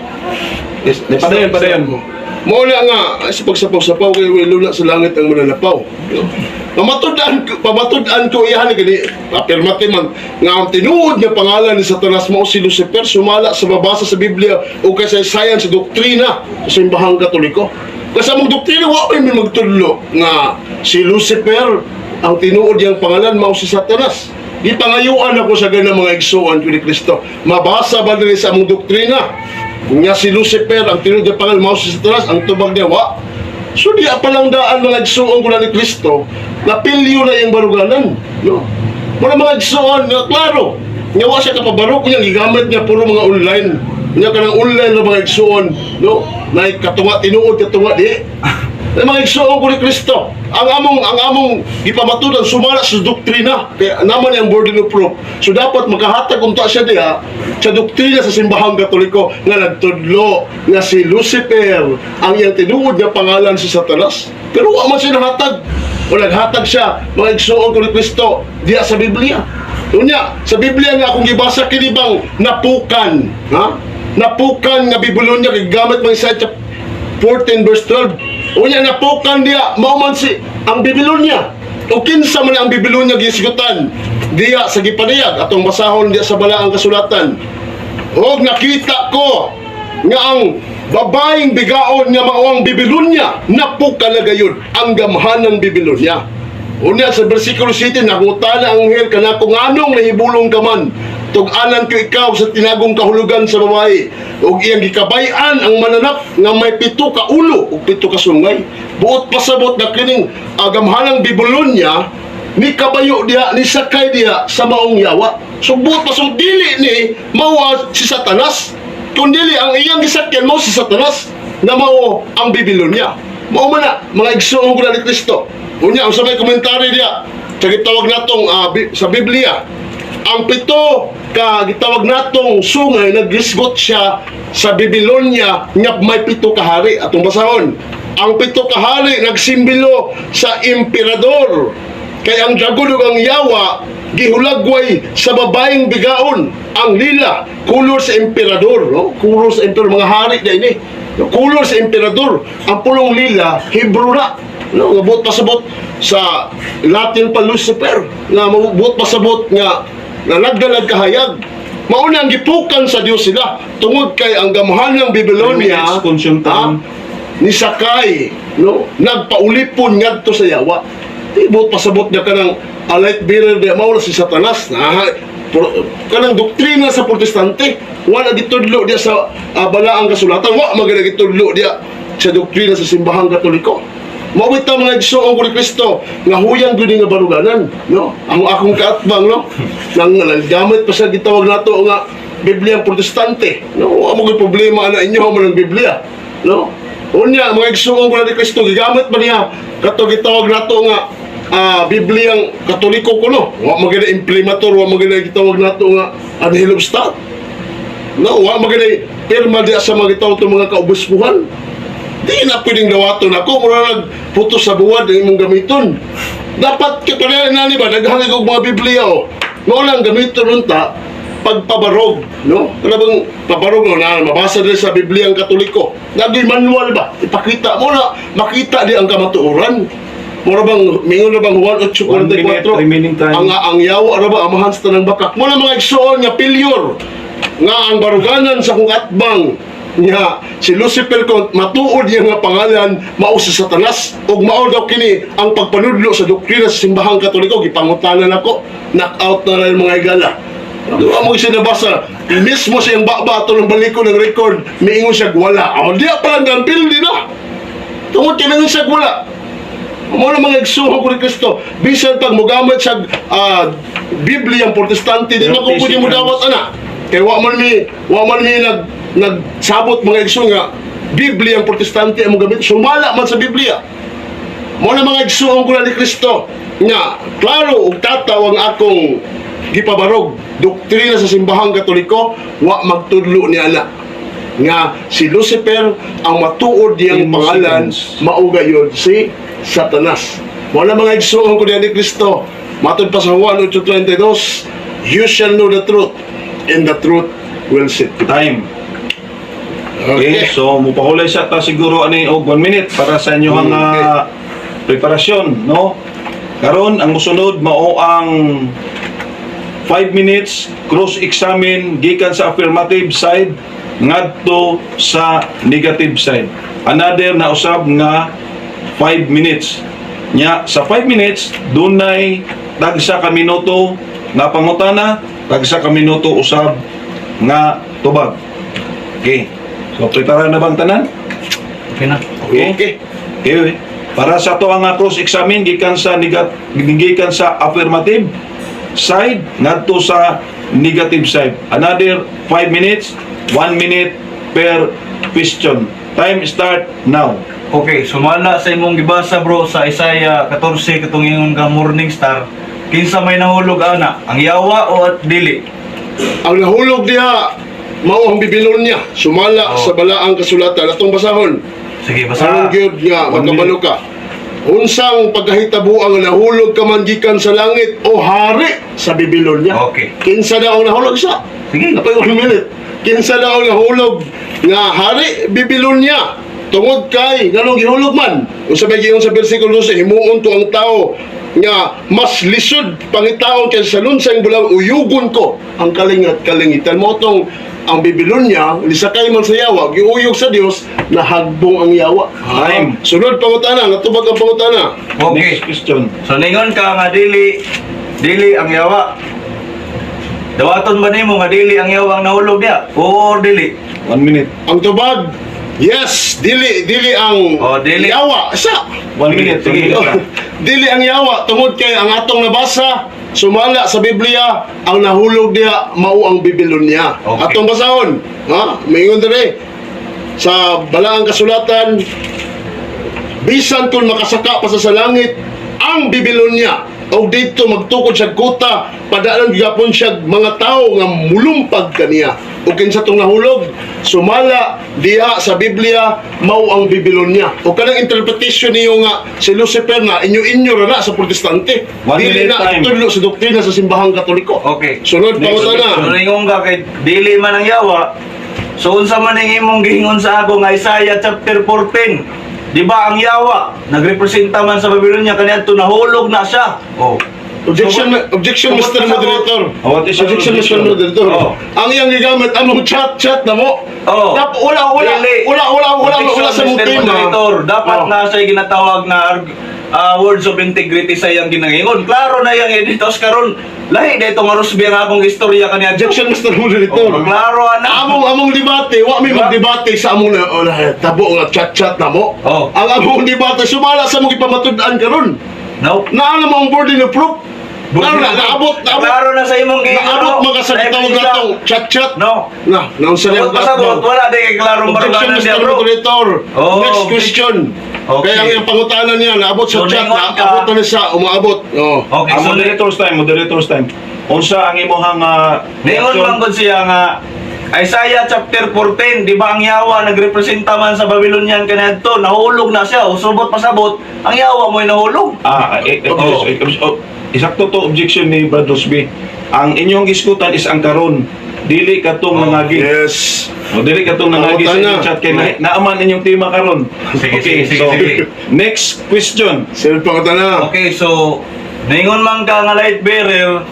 Yes, padayon, padayon. Mao na nga ay, sa pagsapaw-sapaw kay wala sa langit ang mananapaw. Pamatud-an ko iyan gani affirmative man nga ang tinuod nga pangalan ni Satanas mao si Lucifer sumala sa mabasa sa Biblia o kasaysayan sa doktrina sa simbahang Katoliko. Kasi among doktrina wa may magtudlo nga si Lucifer ang tinuod niyang pangalan mao si Satanas. Gipangayuan ako sa ganang mga igsuon ko ni Kristo. Mabasa ba diri sa among doktrina nga si Lucifer ang tinuod niyang pangalan mao si Satanas? Ang tubag niya, wa. So di pa lang daan mga igsuon ko na ni Kristo, napilyo na iyang baruganan. No? Mga mga igsuon, nga klaro, nga wa siya kapabarok niya, gigamit niya puro mga online. Nga kanang online na mga igsuon, no? Na katunga tinuod, katunga di. Ang mga igsuon ko ni Kristo, ang among gipamatudan sumala sa doktrina, kaya naman ang burden of proof. So dapat makahatag unta siya diha sa doktrina sa simbahang Katoliko nga nagtudlo nga si Lucifer ang iyang tinuod nga pangalan si Satanas. Pero wa man siya nahatag. O naghatag siya mga igsuon ko ni Kristo diha sa Biblia. Unya, sa Biblia nga akong gibasa kini bang napukan, ha? Napukan nga Babylonia gigamit man sa 14 verse 12. Unya napukan diya mao man si ang Babylonia. O kinsa man ang Babylonia gisgutan diya sa gipadayag atong basahon diya sa balaang kasulatan. Og nakita ko nga ang babaeng bigaon nga mao ang Babylonia napukan na gayud ang gamhanan Babylonia. Unya sa versikulo 7, nangutana ang anghel kanako, "Nganong nahibulong ka man? Tug-anan ko ikaw sa tinagong kahulugan sa babae ug iyang gikabay-an ang mananap nga may 7 ka ulo ug 7 ka sungay." Buot pasabot na kining gamhanang Babylonia Ni kabayo diha, ni sakay diha sa maong yawa. So buot pa, so dili ni mao si Satanas. Kung dili ang iyang gisakyan mao si Satanas na mao ang Babylonia. Mao man na mga igsoon ko na ni Kristo. Unya, ang sa may komentary diha sa gitawag natong sa Biblia, ang pito ka gitawag natong sungay, naghisgot siya sa Babylonia nga may pito ka hari. Atong basahon, ang pito ka hari nagsimbolo sa emperador, kay ang dragon ug ang yawa gihulagway sa babaeng bigaon. Ang lila, kulor sa emperador, no? Kulor sa emperador, mga hari na ini, no? Kulor sa emperador ang pulong lila. Hebrew na, no? Nga buot pasabot sa Latin pa Lucifer, nga buot pasabot nga nalagdalag kahayag. Mauna ang gipukan sa Dios sila tungod kay ang gamhanan ng Babylonia 3 minutes consume time. Ni sakay, no, nagpaulipon ngadto sa yawa. Di buot pasabot niya kanang a light bearer di mao na si Satanas na kanang doktrina sa Protestante. Wala gitudlo diya sa balaang kasulatan, wa man gani gitudlo diya sa doktrina sa Simbahang Katoliko. Mao ta, mga igsoon ko ni Kristo, nga huyang gyud nga baruganan, no? Ang akong kaatbang, no, nang gamit pa sa gitawag nato nga Biblia ang Protestante, no? Wa mo gyud problema ana inyo man ang Biblia, no? Unya, mga igsoon ko na ni Kristo, gigamit ba niya kato gitawag nato nga Biblia ang Katoliko ko, no? Wa man gyud imprimatur, wa man gyud gitawag nato nga Anhel of State. No, wa man gyud pirma diya sa mga gitawag to mga kaubispuhan. Di na pwedeng dawaton ako, mura nagputos sa buwad ang imong gamiton. Dapat katunayan na ni ba, naghangig og mga Biblia o. Mao lang gamiton unta pagpabarog, no? Kana bang pabarog, no, na mabasa din sa Biblia ang Katoliko. Naging manual ba? Ipakita mo na makita di ang kamatuoran. Mura bang mingon na bang Juan 8:44 1 minute remaining time. Ang yawa ra ba amahan sa tanang bakak. Mo na, mga igsoon, nga failure nga ang baruganan sa kong atbang nga si Lucifer kon matuod niya nga pangalan mao si Satanas ug mao daw kini ang pagpanudlo sa doktrina sa Simbahang Katoliko. Gipangutanan ako, knock out na lang mga higala. Wa mo sinabasa mismo siyang baba ato ng baliko ng record, miingon siya wala. Oh, diya pa lang gampil di na tungod kay mingon siya wala. Mo na, mga igsoon ko ni Kristo, bisan pag mogamit sa Biblia ang Protestante, di man ko pwede mo dawat ana. Kay wa man mi nagsabot, mga igsoon, nga Biblia ang Protestante ang mogamit, sumala man sa Biblia. Mo na, mga igsoon ko na ni Kristo, nga klaro ug tataw ang akong gipabarog: doktrina sa Simbahang Katoliko wa magtudlo ni ana nga si Lucifer ang matuod niyang 10 pangalan seconds. mao gayon si Satanas. Wala, mga igsoon ko ni Kristo. Matod pa sa Juan 8:22, "You shall know the truth and the truth will set you." Time. Okay, so mupahulay sa ta siguro ani og 1 minute para sa inyong preparasyon, no? Karon ang musunod mao ang 5 minutes cross examine gikan sa affirmative side ngadto sa negative side. Another na usab nga 5 minutes. Nya sa 5 minutes dunay tagsa ka minuto nga pangutana, tagsa ka minuto usab nga tubag. Okay. So prepare na bang tanan? Okay na. Okay. Okay. Okay. Para sa ato ang cross examine gikan sa affirmative side ngadto sa negative side. Another 5 minutes, 1 minute per question. Time start now. Okay, sumala sa imong gibasa, bro, sa Isaiah 14 katong ingon ka morning star, kinsa may nahulog ana, ang yawa o at dili? Ang nahulog diha mao ang Babylonia sumala Oh. sa balaang kasulatan. Atong basahon. Sige, basa. Aron gyud nga 1 magkabalo ka. Unsang pagkahitabo ang nahulog ka man gikan sa langit o hari sa Babylonia? Okay. Kinsa daw ang nahulog sa? Sige. Napay 1 minute. Kinsa daw ang nahulog nga hari Babylonia? Tungod kay nganong gihulog man? Unsa may giingon sa bersikulo 12, himuon to ang tao nga mas lisod pangitaon kaysa sa lunsang bulang, uyugon ko ang kalingat kalingitan. Mo tong ang Babylonia nisakay man sa yawa, giuyog sa Dios, nahagbong ang yawa. Time. Sunod pangutana, natubag ang pangutana. Okay. Next question. So ningon ka nga dili dili ang yawa. Dawaton ba nimo nga dili ang yawa ang nahulog diya? Oo or dili? 1 minute. Ang tubag, Yes, dili dili ang Oh, dili. yawa. Sa 1 minute, Sige. 1 minute lang. Dili ang yawa tungod kay ang atong nabasa sumala sa Biblia ang nahulog diha mao ang Babylonia. Okay. Atong basahon, ha? Maingon dire sa balaang kasulatan, bisan kung makasaka pa sa langit ang Babylonia og dito magtukod siya kuta, padaanan gyapon siya mga tawo nga mulumpag kaniya. Ug kinsa tong nahulog sumala diha sa Biblia mao ang Babylonia. Ug kanang interpretation niyo nga si Lucifer na inyo-inyo ra na sa Protestante, One dili minute na time. tudlo sa doktrina sa simbahang Katoliko. Okay. Sunod Next pangutana. So ningon ka kay dili man ang yawa. So unsa man ang imong giingon sa ako nga Isaiah chapter 14? Di ba ang yawa nagrepresenta man sa Babylonia kaniadto nahulog na siya. Oh. Objection, objection, Tungkol Mr. sa- Moderator. Oh, what is your Objection, Mr. objection? Moderator. Oh. Ang iyang gigamit, among chat-chat na mo. Oh. Wala, wala, Dili. wala, wala, wala, Objection, wala sa mong Mr. tema. Moderator. Dapat Oh. na siya ginatawag na words of integrity sa iyang ginangingon. Klaro na iyang editos karon. Lahi na itong rusbi ang akong istorya kaniadto. Objection, Mr. Moderator. Oh, klaro ana. Among debate, wa mi Diba? magdebate sa among na, oh, tabo nga chat-chat na mo. Oh. Ang among debate sumala sa among gipamatud-an karon. No. Naa na mo ang burden of proof. Klaro na, naabot, naabot. Klaro na sa imong giingon. Naabot mga sa gitawag natong chat-chat. No. Na, naunsa na Sabot yung pasabot, wala di kay klarong Objection, baruganan Mr. niya, bro. Moderator. Oh, Next objection. question. Okay. Kaya ang iyang pangutana niya, naabot sa So, chat, ningon ka. naabot na niya sa, umaabot. Oh. Okay, Ang so moderator's time, moderator's time. Unsa ang imong ningon reaction? man gud siya nga Isaiah chapter 14, di ba ang yawa nagrepresenta man sa Babylonian kaniadto, nahulog na siya, o subot pasabot, ang yawa mo'y nahulog. Ah, Oh. oh, isakto to objection ni Brad Rosby. Ang inyong iskutan is ang karon. Dili katong Oh, nangagi. Yes. O dili katong nangagi sa Pangutana. inyong chat kay naaman inyong tema karon. Sige, Okay, sige, sige, so sige. next question. Sir, pangutana. Okay, so ningon man ka nga light bearer,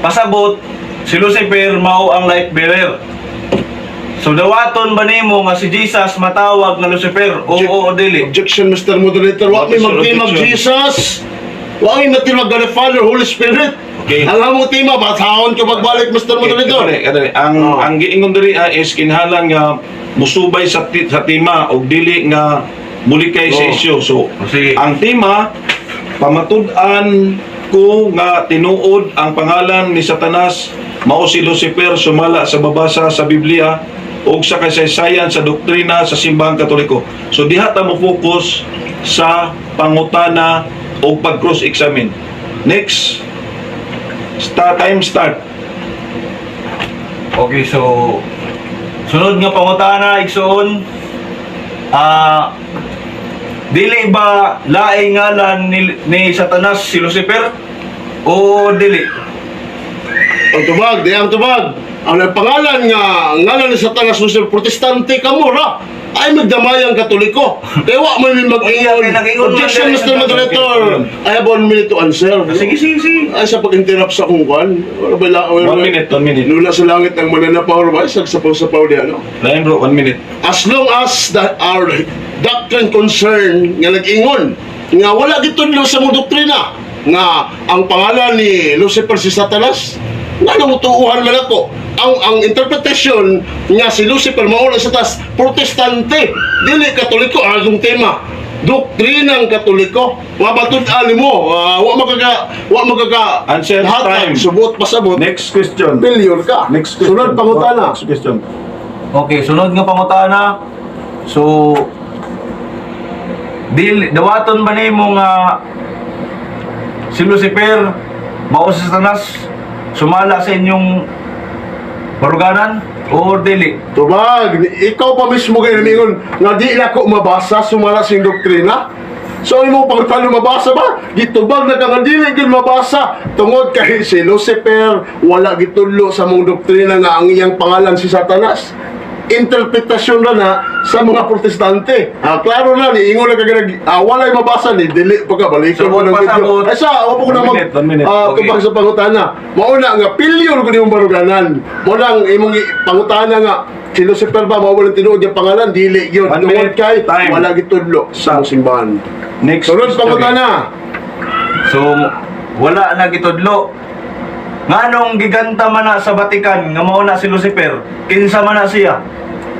pasabot si Lucifer mao ang light bearer. So dawaton ba nimo nga si Jesus matawag nga Lucifer? Oo o dili? Objection, Mr. Moderator. Wa What may is your magtimag objection? Jesus. Wa may magtimag God the Father, Holy Spirit. Okay. Ang among tema, basahon ko magbalik, Mr. Moderator. Okay, kadali, kadali. Ang Oh. ang giingon diri is kinahanglan nga musubay sa tema og dili nga mulikay sa Oh. issue. So Oh, sige. ang tema, pamatud-an ko nga tinuod ang pangalan ni Satanas mao si Lucifer sumala sa babasa sa Biblia ug sa kasaysayan sa doktrina sa simbahang Katoliko. So diha ta mo focus sa pangutana o pag cross examine. Next. Start time start. Okay, so sunod nga pangutana igsoon. Dili ba laing ngalan ni Satanas si Lucifer? O dili? Ang tubag, di ang tubag. Ang pangalan nga, ang ngalan ni Satanas Lucifer, Protestante ka mo, ra. Ay magdamayang Katoliko. Kaya wa man may mag-ingon. Kaya nag-ingon man Objection, diri Mr. sa- Moderator. I have 1 minute to answer. Sige, sige, sige. Ay, sa pag-interrupt sa akong kwan. Wala ba wala 1 minute, 1 minute. Lula sa langit ang mananapaw ba? Sagsapaw-sapaw diya, no? Lain bro, 1 minute. As long as our doctrine concern nga nag-ingon, nga wala gitudlo sa mong doktrina, nga ang pangalan ni Lucifer si Satanas, nga namutuuhan man ako. Ang interpretation nga si Lucifer mao na sa taas, Protestante, dili Katoliko, ang tema. Doktrinang Katoliko, mabatud-an mo, wa makaka Answer hatag, time. Subot pasabot, Next question. failure ka. Next question. Sunod pangutana. Next question. Okay, sunod nga pangutana. So dili dawaton ba nimo nga si Lucifer mao si Satanas sumala sa inyong baruganan o dili? Tubag, ikaw pa mismo kayo namingon nga di na ko mabasa sumala sing doktrina. So imo pangtalo mabasa ba? Gitubag na ka nga dili gyud mabasa tungod kay si Lucifer wala gitudlo sa mong doktrina nga ang iyang pangalan si Satanas. Interpretasyon na na sa mga Protestante. Klaro na ni ingon na kag walay mabasa ni dili pa ka balikan Sabot mo ng pa, video. sabot. Ay sa wa pa ko na One mag minute, 1 minute. Okay. tubag sa pangutana. Mao na nga pilyon ko nimong baruganan. Mao na ang imong pangutana nga si Lucifer ba mao walang tinuod yung pangalan dili gyud One tungod minute, kay time. wala gitudlo sa Stop. mong simbahan. Next Sunod question. pangutana. So wala na gitudlo. Nganong giganta man na sa Vatican nga mao na si Lucifer, kinsa man na siya?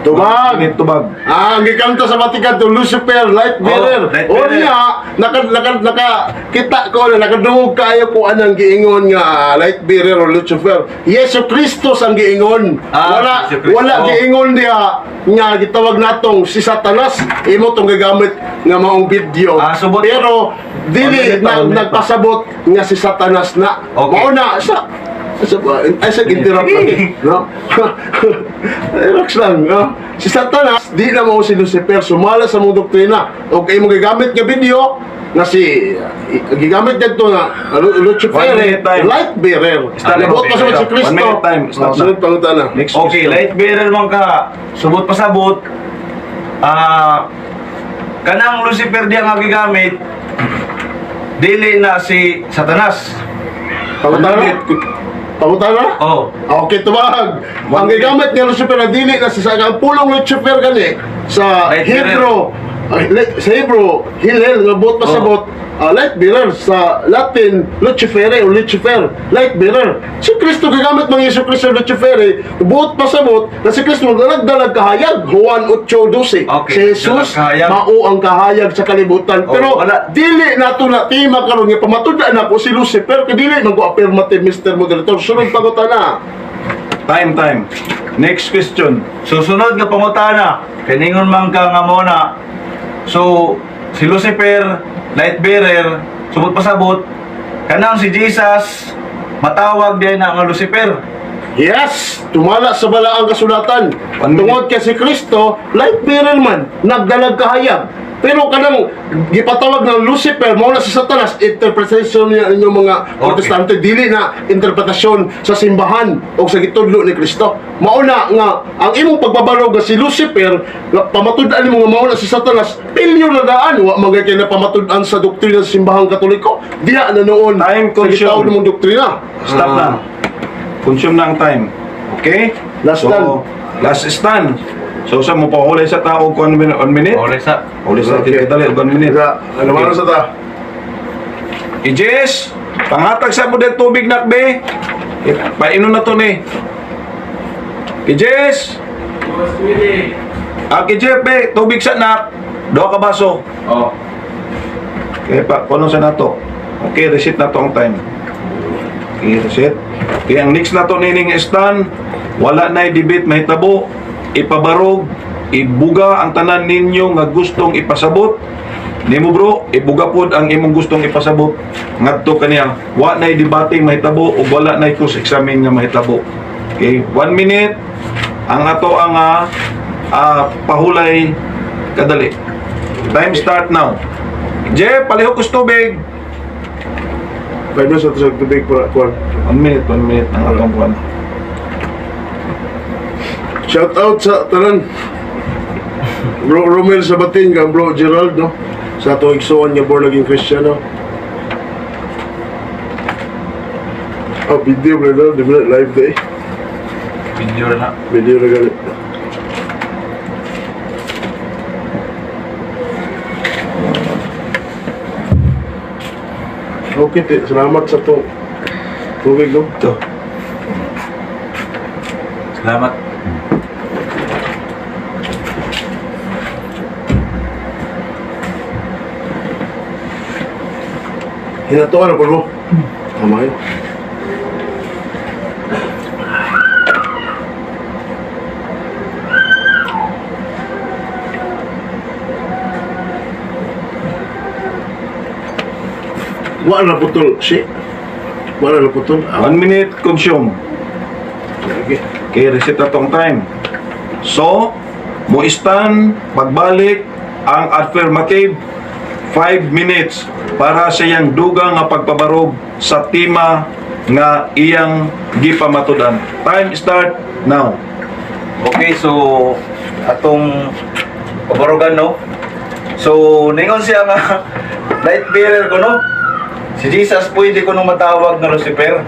Tubag. Minute, tubag. Ah, ang gikanta sa Vatican to Lucifer, light bearer. Oh, light O bearer. niya, naka, naka, naka, kita ko na, nakadungog kayo kung anong giingon nga light bearer o Lucifer. Yesu Christus ang giingon. Ah, Wala, Yesu Cristo. wala giingon diha nga gitawag natong si Satanas. Imo tong gigamit nga maong video. Ah, subot. Pero dili One minute na, pa, 1 minute pa. nagpasabot nga si Satanas na. Okay. Mao na sa sa ay sa interrupt lang, no? Relax lang, no? Si Satanas, di na mao si Lucifer, sumala sa mong doktrina. O kay mo gigamit nga video nga si gigamit didto nga Lucifer, 1 minute time. light bearer. Stop. Buot pa sa si Kristo. 1 minute time. Stop Oh, na. sunod pangutana. Next Okay, question. light bearer man ka. Subot pasabot. Ah, kanang Lucifer diya nga gigamit dili na si Satanas. Pangutana? Pangutana? Oh. Okay, tubag. Ang gigamit nga Lucifer na dili na sa ang pulong Lucifer gani sa Light bearer. Hebrew, sa Hebrew, Hillel nga buot pasabot, light bearer, sa Latin Lucifere o Lucifer, light bearer. Si Kristo gigamit ng Yesu Kristo Lucifere, buot pasabot na si Kristo nagdalag kahayag, Juan 8:12. Okay, Si Jesus dalag kahayag. mao ang kahayag sa kalibutan. Oh, Pero wala. dili nato na tema karon nga pamatud-an ako si Lucifer kay dili man ko affirmative, Mr. Moderator. Sunod pangutana. Time, time. Next question. Susunod nga pangutana, kiningon man ka nga mo na. So, si Lucifer, light bearer, subot pasabot, kanang si Jesus matawag din na nga Lucifer. Yes, tumala sa balaang kasulatan. 1 minute. Tungod kay si Kristo, light bearer man, nagdalag kahayag. Pero kanang gipatawag ng Lucifer, mao na si Satanas, interpretation niya inyong mga Protestante, dili na interpretasyon sa simbahan o sa gitudlo ni Kristo. Mao na nga ang imong pagbabalog nga si Lucifer, nga pamatud-an nimo nga mao na si Satanas, pilyo na daan wa man kay na pamatud-an sa doktrina sa simbahang Katoliko. Diha na noon Time sa gitawag consumed. nimong doktrina. Stop na. Consume na ang time. Okay? Last so, stand. Last stand. So, sa mo pahulay sa tao kung 1 minute? 1 minute? Ore sa. Huli sa Okay. okay. Dali, 1 minute. Sa, ano man sa ta? Ijes, pangatag sa mo del tubig nakbe. Painom na to ni. Ijes! Ah, Kijef, be, tubig sa nak. Duha ka baso. Oh. Okay, pa, kuno sa nato. Okay, reset na to ang time. Okay, reset. Okay, ang next na to nining stand, wala na debate mahitabo, ipabarog, ibuga ang tanan ninyo nga gustong ipasabot. Nimo bro, ibuga pod ang imong gustong ipasabot ngadto kaniya. Wa nay debating mahitabo ug wala nay cross examine nga mahitabo. Okay, 1 minute ang ato ang pahulay kadali. Time start now. Jeff, palihog ko sa tubig. 5 minutes sa tubig para kuan. 1 minute, 1 minute ang atong kuan. Shout out sa tanan. Bro Romel Sabatin kang bro Gerald, no. Sa atong igsoon nga born again Christian, no. Oh, video bro, no? Di ba live day? Video na. Video na gali. Okay, te. Salamat sa to tubig, no? Ito. Salamat. Hinatuan na po mo. Tama yun. Wala na putol, si. Wala na putol. Ah, 1 minute consume. okay. Okay, reset na tong time. So, mo stand pagbalik ang affirmative 5 minutes para sa iyang dugang nga pagpabarog sa tema nga iyang gipamatudan. Time start now. Okay, so atong pabarugan, no. So ningon siya nga light bearer ko, no. Si Jesus pwede ko nung matawag nga Lucifer.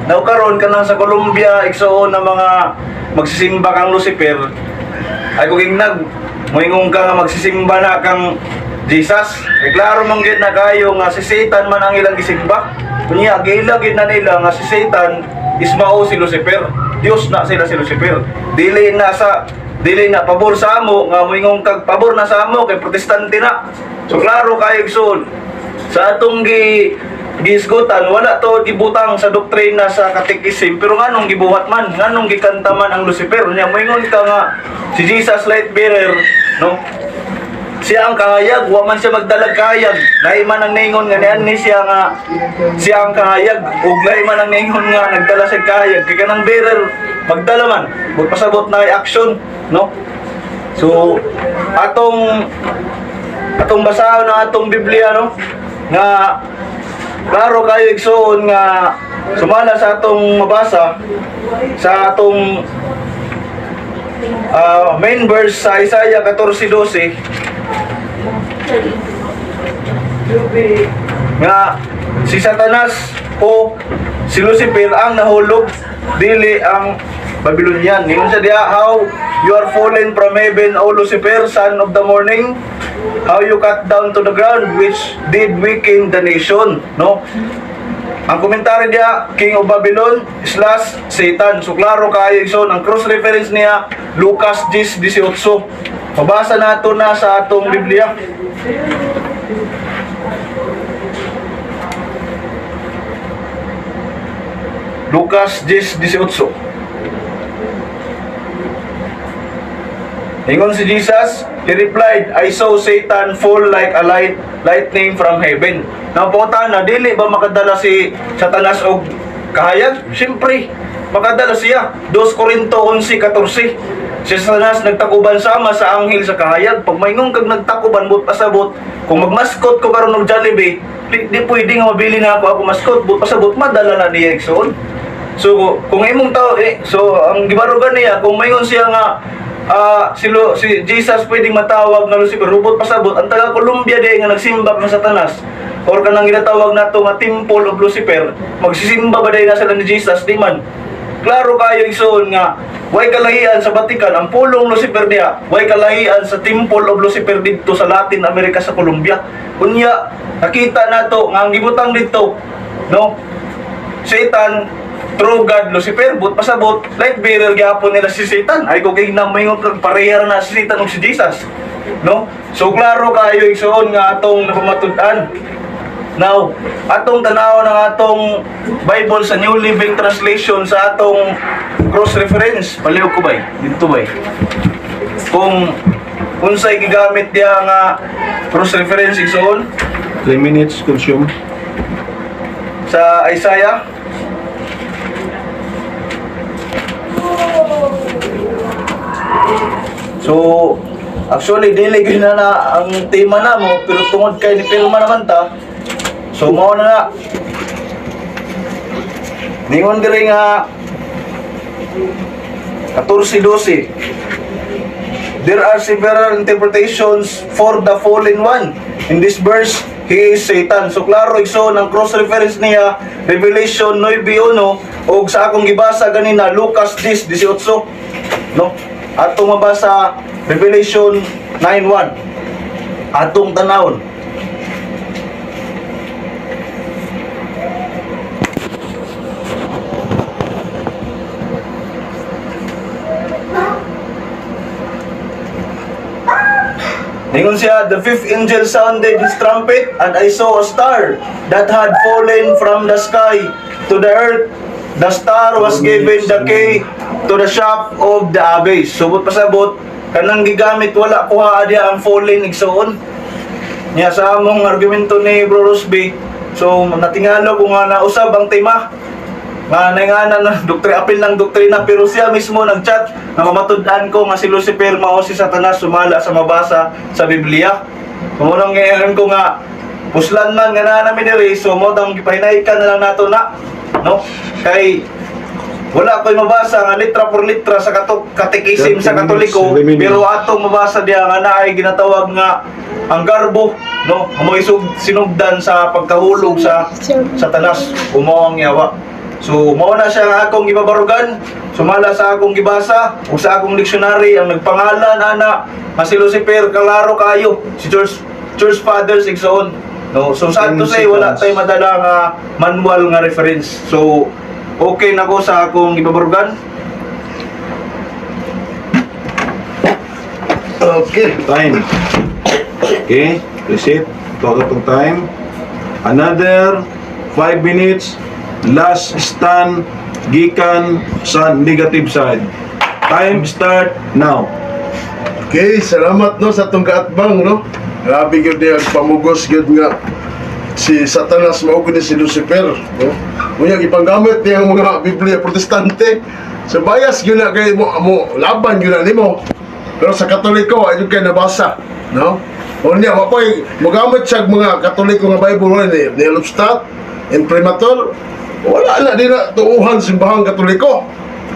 Now karon kanang sa Colombia igsuon na mga magsisimba kang Lucifer ay kung nag moingon ka nga magsisimba na kang Jesus. E klaro man gyud na kayo nga si Satan man ang ilang gisimba. Kunya giila gyud na nila nga si Satan is mao si Lucifer. Dios na sila si Lucifer. Dili na pabor sa amo nga moingon kag pabor na sa amo kay Protestante na. So klaro kayo, igsoon, sa atong giisgutan, wala to gibutang sa doktrina sa katekisim, pero nganong gibuhat man, nganong gikanta man ang Lucifer? Nya moingon ka nga si Jesus light bearer, no? Siya ang kahayag, wa man siya magdalag kahayag. Lahi man ang ningon nga niyan ni siya nga siya ang kahayag, ug lahi man ang ningon nga nagdala siya kahayag. Kay kanang bearer magdala man, pasabot na kay action, no? So atong basahon ang atong Biblia, no, nga klaro kayo, igsoon, nga sumala sa atong mabasa sa atong main verse sa Isaiah 14:12 nga si Satanas o si Lucifer ang nahulog, dili ang Babylonian. Ingon siya diha, "How you are fallen from heaven, O Lucifer, son of the morning! How you cut down to the ground, which did weaken the nation," no? Ang komentary diha, King of Babylon slash Satan. So klaro kayo, igsoon, ang cross reference niya Lucas 10:18. Mabasa nato na sa atong Biblia. Lucas 10:18. Ingon si Jesus, he replied, "I saw Satan fall like a lightning from heaven." Napunta na, dili ba makadala si Satanas og kahayag? Siyempre, makadala siya. 2 Corinto 11:14. Si Satanas nagtakuban sama sa anghel sa kahayag. Pag maingon kag nagtakuban, but pasabot, kung magmaskot ko karon og Jollibee, di pwede nga mabili na ako ako maskot, but pasabot, madala na niya, igsoon. So, kung imong tao, eh, so ang gibarugan niya, kung maingon siya nga si Jesus pwedeng matawag nga Lucifer, rubot pasabot, ang taga Colombia di nga nagsimba kang Satanas, or kanang ginatawag nato nga Temple of Lucifer, magsisimba ba dahil na sila ni Jesus? Di man. Klaro kayo, igsoon, nga way kalahian sa Vatican ang pulong Lucifer niya, way kalahian sa Temple of Lucifer didto sa Latin America, sa Colombia. Unya, nakita nato nga ang gibutang didto, no? Satan, true God, Lucifer, but pasabot, light bearer gyapon nila si Satan. Ay ko kay na moingon kag pareha na si Satan ug si Jesus. No? So klaro kayo, igsoon, nga atong napamatud-an. Now, atong tanaw ng atong Bible sa New Living Translation sa atong cross reference. Palihog ko bay, dito bay. Kung unsay gigamit diha nga cross reference, igsoon? 3 minutes consume. Sa Isaiah. So, actually, dili gyud na na ang tema namo, pero tungod kay ni pirma naman ta, so mao na na. Ningon diri nga 14:12. There are several interpretations for the fallen one. In this verse, he is Satan. So klaro, igsoon, ang cross reference niya Revelation 9:1 og sa akong gibasa ganina Lucas 10:18, no? Atong mabasa Revelation 9:1. Atong tanawon. Ningon siya, "The fifth angel sounded his trumpet, and I saw a star that had fallen from the sky to the earth. The star was given the key to the shop of the abyss." Subot pasabot, kanang gigamit wala kuha diya ang fallen, igsoon. Niya sa among argumento ni Bro Rosby, so natingalo ko nga nausab ang tema nga naingana na doktri apil ng doktrina, pero siya mismo nagchat na mamatud-an ko nga si Lucifer mao si Satanas sumala sa mabasa sa Biblia. Kumunong ngayon ko nga puslan man nga naa nami diri, so mo tang gipahinaykan na lang nato na, no, kay wala ko'y mabasa nga litra por litra sa katekisim sa 30 minutes Katoliko, remaining. pero atong mabasa diya nga naay ginatawag nga ang garbo, no, mo sinugdan sa pagkahulog sa Satanas, mao ang yawa. So mao na siya nga akong gibabarugan sumala sa akong gibasa ug sa akong dictionary. Ang nagpangalan ana nga si Lucifer, klaro kayo si George Church Fathers, igsoon. No, so sad to 10 say, wala seconds. tay madala nga manual nga reference. So okay na ko sa akong gibabarugan. Okay. Time. Okay, reset. Ito itong time. Another 5 minutes. Last stand gikan sa negative side. Time start now. Okay, salamat, no, sa atong kaatbang, no. Grabe gyud ang pamugos gyud nga si Satanas mao gyud ni si Lucifer, no. Unya gipanggamit niya ang mga Biblia Protestante. Sa bias gyud na kay mo laban gyud na nimo. Pero sa Katoliko ay gyud kay nabasa, no. Unya wa koy mogamit siya og mga Katoliko nga Bible, wala ni Lobstat, Imprimatur, wala na di na tuuhan simbahang Katoliko.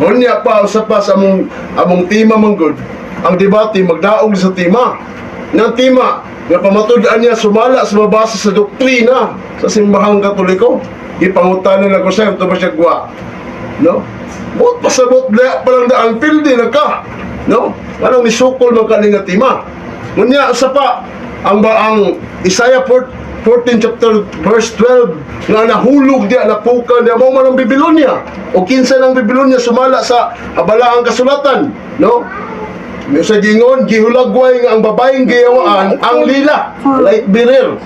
Unya pa usa pa sa among tema man gud. Ang debate magdaog sa tema. Ng tema nga pamatud-an niya sumala sa mabasa sa doktrina sa simbahang Katoliko. Ipangutana na ko siya, ito ba siya gwa? No? Bot pasabot na pa lang daang pildi na ka. No? Anong nisukol man kani nga tema? Ngunya sa pa ang ba ang Isaiah 4, 14 chapter verse 12 nga nahulog diya, napukan diya, mao man ang Babylonia o kinsa ng Babylonia sumala sa habalaang kasulatan, no? May sa gingon, gihulagway nga ang babaeng giyawaan ang lila, light bearer.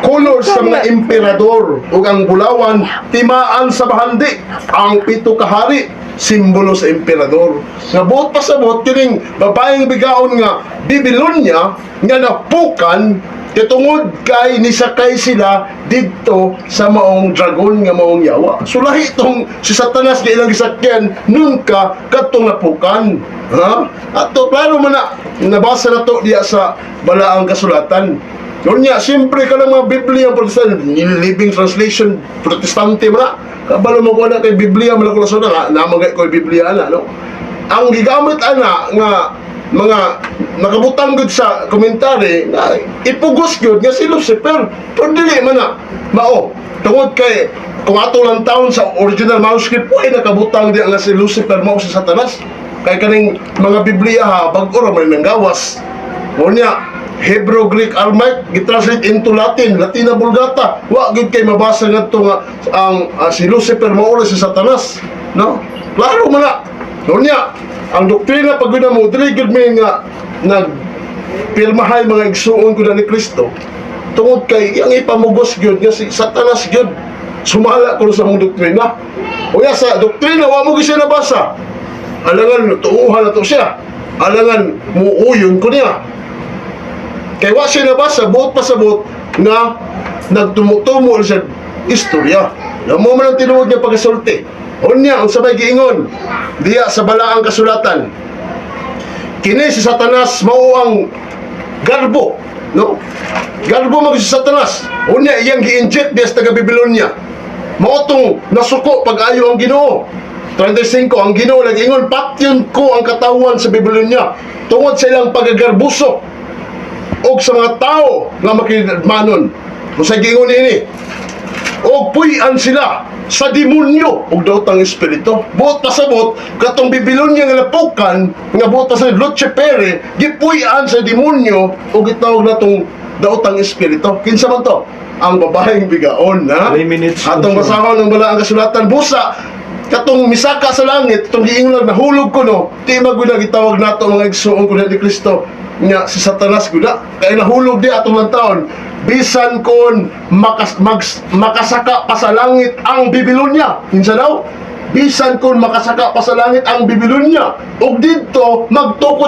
Color sa mga emperador ug ang bulawan timaan sa bahandi ang pito kahari, simbolo sa emperador. Nga buot pasabot kining babaeng bigaon nga Babylonia nga napukan kay tungod kay nisakay sila didto sa maong dragon nga maong yawa. So lahi tong si Satanas nga ilang gisakyan nunca kadtong napukan. Ha? Ato klaro man na nabasa na to diya sa balaang kasulatan. Unya, siyempre ka mga Biblia ang Protestant, Living Translation, Protestante man na. Kabalo mo ko na kay Biblia man ako na namagay ko Biblia ana, no? Ang gigamit ana nga mga nakabutang gud sa komentary nga ipugos gyud nga si Lucifer, pero dili man na mao tungod kay kung ato lang taon sa original manuscript way nakabutang di nga si Lucifer mao si Satanas, kay kaning mga Biblia ha bag-o ra man nang gawas. Unya, Hebrew, Greek, Aramaic gitranslate into Latin, Latina Vulgata. Wa gyud kay mabasa ngadto nga ang si Lucifer mao ra si Satanas, no? Klaro man na. Unya, ang doktrina pag guna mo dili gyud mi nga nag pirmahay mga igsuon ko na ni Kristo tungod kay iyang ipamugos gyud nga si Satanas gyud sumala ko sa mong doktrina. Unya sa doktrina wa mo gyud siya nabasa. Alangan tuuhan na to siya. Alangan muuyon ko niya. Kay wa siya nabasa, buot pasabot nga nagtumutumo siya istorya. Namo man ang tinuod niya pagkasulti. Unya, ang sabay giingon diya sa balaang kasulatan. Kini si Satanas mao ang garbo, no? Garbo mag si Satanas. Unya iyang gi-inject diya sa taga Babylonia. Mao tong nasuko pag-ayo ang Ginoo. 35 ang Ginoo nag-ingon, "Patyon ko ang katawan sa Babylonia tungod sa ilang pagagarbuso og sa mga tao nga makidmanon." Kung sa giingon ini, og puy-an sila sa demonyo ug daotang espiritu. Buot pasabot katong Babylonia nga napukan nga buot pasabot Lucifere gipuy-an sa demonyo ug gitawag natong daotang espiritu. Kinsa man to? Ang babaeng bigaon, ha? 3 minutes. Atong basahon ang balaang kasulatan, busa katong misaka sa langit, itong giinglan nahulog ko, no, di maguna gitawag nato mga igsuon ko ni Kristo nga si Satanas guna kay nahulog di atong lang taon. Bisan kon makasaka pa sa langit ang Babylonia, kinsa daw? Bisan kon makasaka pa sa langit ang Babylonia ug didto magtukod.